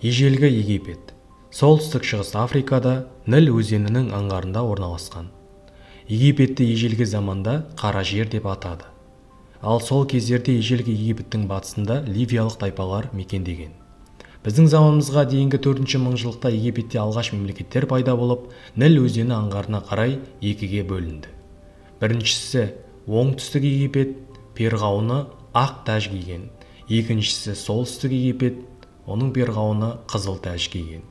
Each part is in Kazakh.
Ежелгі Египет. Солтүстік Шығыс Африкада Ніл өзенінің аңғарында орналасқан. Египетті ежелгі заманда қара жер деп атады. Ал сол кездерде ежелгі Египеттің батысында ливиялық тайпалар мекендеген. Біздің заманымызға дейінгі 4-ші мыңжылдықта Египетте алғаш мемлекеттер пайда болып, Ніл өзені аңғарына қарай екіге бөлінді. Біріншісі оңтүстік Египет, перғауыны ақ тәж киген. Екіншісі солтүстік Египет, оның перғауыны қызыл тәж киген.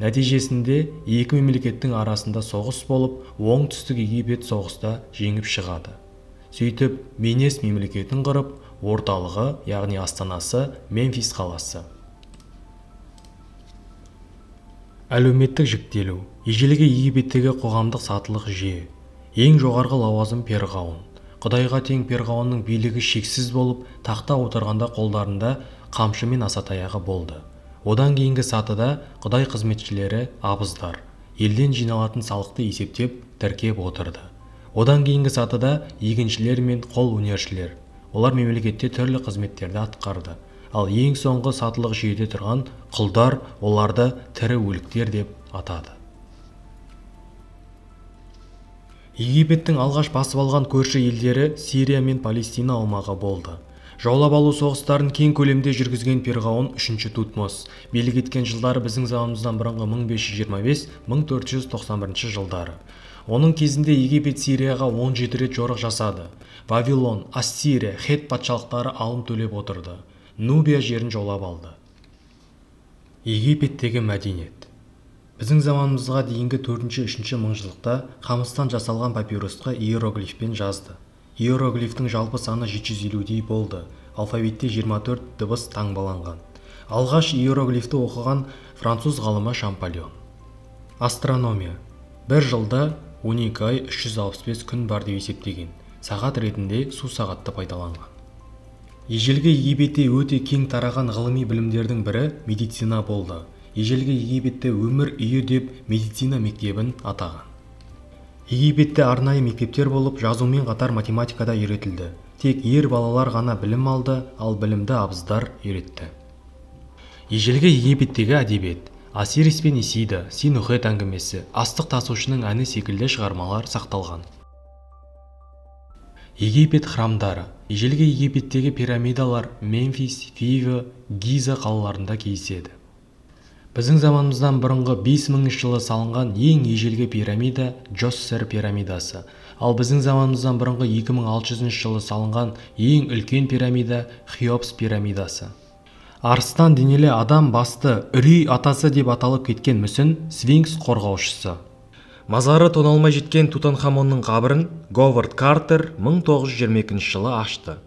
Нәтижесінде екі мемлекеттің арасында соғыс болып, оңтүстік Египет соғыста жеңіп шығады. Сөйтіп, Менес мемлекетін құрып, орталығы, яғни астанасы Мемфис қаласы. Әлеуметтік жіктелу. Ежелгі Египеттегі қоғамдық сатылық жүйе. Ең жоғарғы лауазым перғауын. Құдайға тең перғауынның билігі шексіз болып, тақта отырғанда қолдарында қамшы мен асатаяғы болды. Одан кейінгі сатыда құдай қызметшілері абыздар, елден жиналатын салықты есептеп, тіркеп отырды. Одан кейінгі сатыда егіншілер мен қол өнершілер. Олар мемлекетте түрлі қызметтерді атқарды. Ал ең соңғы сатылық жүйеде тұрған құлдар, оларды тірі өліктер деп атады. Египеттің алғаш басып алған көрші елдері Сирия мен Палестина аумағы болды. Жаулап алу соғыстарын кең көлемде жүргізген перғауын 3-ші Тутмос билік еткен жылдары біздің заманымыздан бұрынғы 1525-1491 жылдары. Оның кезінде Египет Сирияға 17 рет жорық жасады. Вавилон, Ассирия, Хет патшалықтары алым төлеп отырды. Нубия жерін жаулап алды. Египеттегі мәдениет. Біздің заманымызға дейінгі 4-3 мыңжылдықта қамыстан жасалған папирусқа иероглифпен жазды. Иероглифтің жалпы саны 750-дей болды. Алфавитте 24 дыбыс таңбаланған. Алғаш иероглифті оқыған француз ғалымы Шампольон. Астрономия. Бір жылда 12 ай 365 күн бар деп есептеген. Сағат ретінде су сағатты пайдаланған. Ежелгі Египетте өте кең тараған ғылыми білімдердің бірі медицина болды. Ежелгі Египетте өмір үйі деп медицина мектебін атаған. Египетте арнайы мектептер болып, жазумен қатар математикада үйретілді. Тек ер балалар ғана білім алды, ал білімді абыздар үйретті. Ежелгі Египеттегі әдебиет. Осирис пен Исида, Синухет әңгімесі, астық тасушының әні секілді шығармалар сақталған. Египет храмдары. Ежелгі Египеттегі пирамидалар Мемфис, Фива, Гиза қалаларында кездеседі. Біздің заманымыздан бұрынғы 5000 жылы салынған ең ежелгі пирамида Джоссер пирамидасы. Ал біздің заманымыздан бұрынғы 2600 жылы салынған ең үлкен пирамида Хеопс пирамидасы. Арыстан денелі адам басты үрей атасы деп аталып кеткен мүсін Сфинкс қорғаушысы. Мазары тоналмай жеткен Тутанхамонның қабірін Говард Картер 1922 жылы ашты.